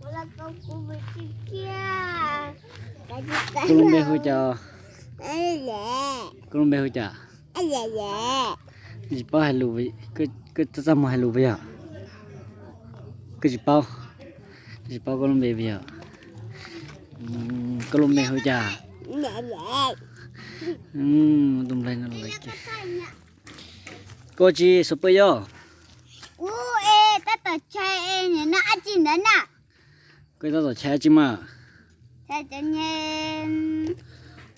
Koj lub npe hu cas? Koj lub npe hu cas? Tsis paub hais lus, koj txaj muag hais lus puas yog? Koj tsis paub, tsis paub koj lub npe puas yog? Koj lub npe hu cas? Tus nplaig no lawv kiag. Koj tsis xov pwj yog? Ub, es tab tom tshais es nim no dab tsi ntawd na? Koj tab tom tshais dab tsi mas? Tshais cov nyuag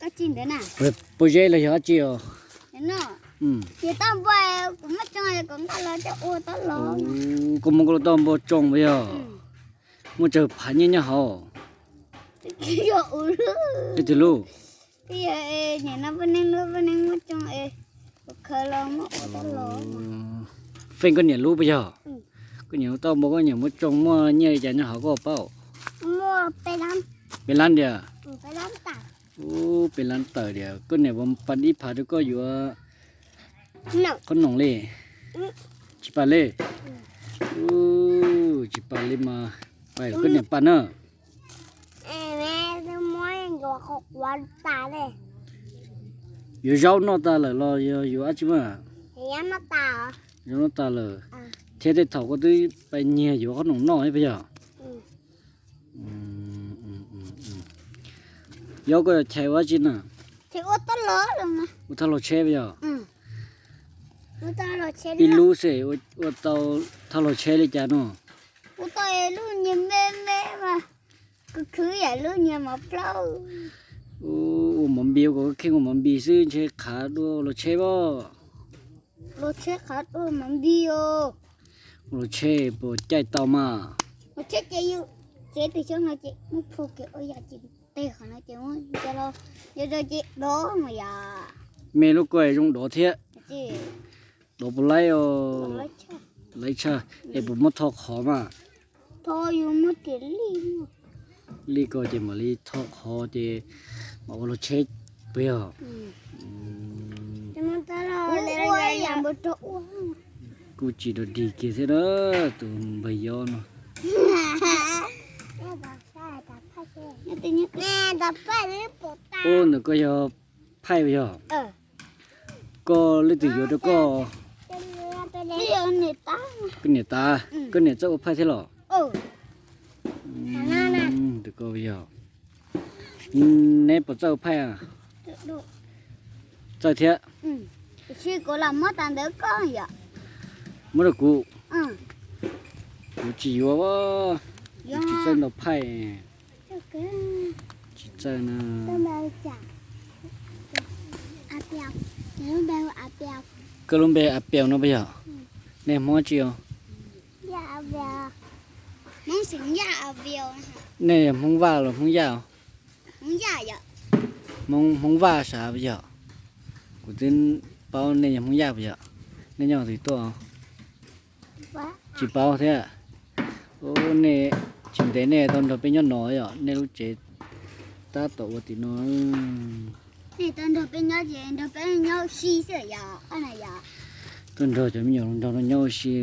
dab tsi ntawd na? Pob zeb los yog dab tsi os? Ces tau npua, kuv muab tsoo kom nqaj los coj ua tau los. Koj muab koj lub tauj npua tsoo puas yog? Muaj tsawg phav nyiaj nyob hauv? Leej twg lub? Nim no poj neeg lub, poj neeg muab tsoo es kuv khaws los muab ua tau los. Feej koj niam lub puas yog? Koj niam lub tauj npua koj niam muab tsoo muaj nyiaj li cas nyob hauv koj paub? Peb lab tiag. Ub, peb lab tawm tiag. Koj niam puas pab ib phav rau koj yuav qhob noom li? Tsis pab li. Ub, tsis pab li mas pab koj niam pab na. Yuav zaub noj tas lawm los yog yuav dab tsi mas? Zaub noj tas lawm. Thiab tej thaum koj twb pab nyiag yuav qhob noom noj puas yog? Yog koj yuav chais ua dab tsi na? Ua thauj los tsheb puas yog? Ib lub xwb ua tau thauj los tsheb li cas no? Ua tau lub nyuag me me mas khwv khwv yam lub nyuag mov plaub. Ua mov npis, ua kom koj kheej ua mov npis xwb ntshe qhav dua los tsheb pob. Los tsheb qhav dua mov npis os. Los tsheb puas caij tau mas? Los tsheb ces yus tsev twg xyoo no ces muab phu kiag ua yam ces teg qhov no ces muab nta los, yog rau ces dov mas yom. Me lub ko zoo dov thiab. Dov puas laib os? Laib tshaj. Es puas muab tho qhov mas? Tho yus muab tias lij. Lij ko ces mam li tho qhov ces mam ua los tsheb puas yog? Kuj tsis dog dig kiag thiab na, tus npawg yob no. Ub, ntawm koj yog phaij puas yog? Koj leej twg yuav rau koj? Koj niam tas, koj niam txawj ua phaij thiab los? Tus ko yog, neb puas txawj ua phaij? Txawj thiab. Muab rau kuv, kuv tsis yuav, kuv tsis txawj ntau phaij. Tsis txawj na. Koj lub npe A Piaus no puas yog? Nej Hmoob tsi os? Nej yog Hmoob Vaj los Hmoob Yaj? Hmoob Vaj sav puas yog? Kuv twb paub nej yog Hmoob Yaj puas yog? Nej nyob twg tuaj? Tsis paub thiab. Nej, tsis ntev nej tau nrog peb nyob no yom, nej lub tsev tab tom ua tim no. Tuaj nrog cov me nyuam los nrog no nyob ua si,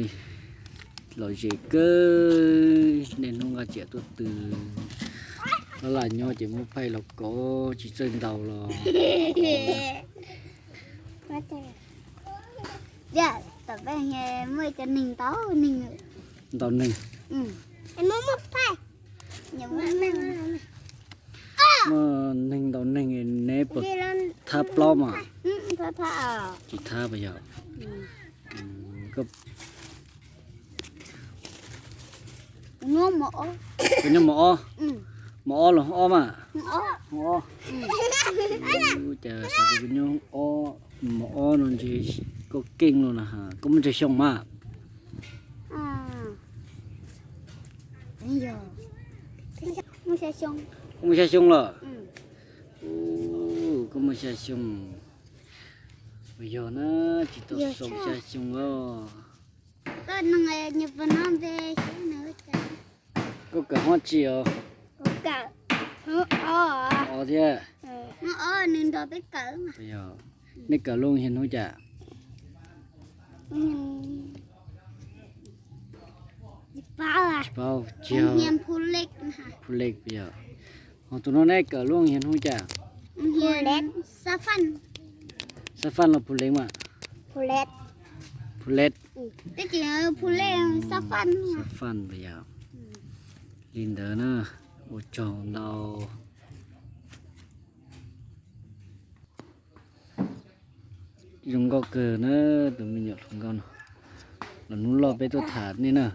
lom zem kawg. Niaj hnub nqa tsiam tuaj tw, laj laj nyob ces muab phaij los kov tsis txawj ntaus los. Tom peb muaj cov neeg ntau neeg. Ntau neeg. Muaj neeg ntau neeg, neb puas thab plaub mas? Tsis thab puas yog? Koj nyob mos ob, mos ob los ob mas. Cas xav tias kuv nyob ob, mos ob no ntshe koj keej los na. Koj muaj tsawg xyoo mas? Koj muaj xya xyoo los? Koj muaj xya xyoo. Puas yog na, tsis tau xya xyoo os. Koj kawm hoob tsi os? Os thiab. Nej kawm lub hias hnub cas? Tsis paub, tsis yog. Phu Lej puas yog? Ho tus no neb kawm lub npe hu cas? Xab Faj los Phu Lej mas? Phu Lej. Xab Faj puas yog? Li ntawd na, ua tsaug ntau. Zoo nkauj kawg na, tus me nyuam hluas nkauj no. Los hnub loj peb tuaj tham nej na.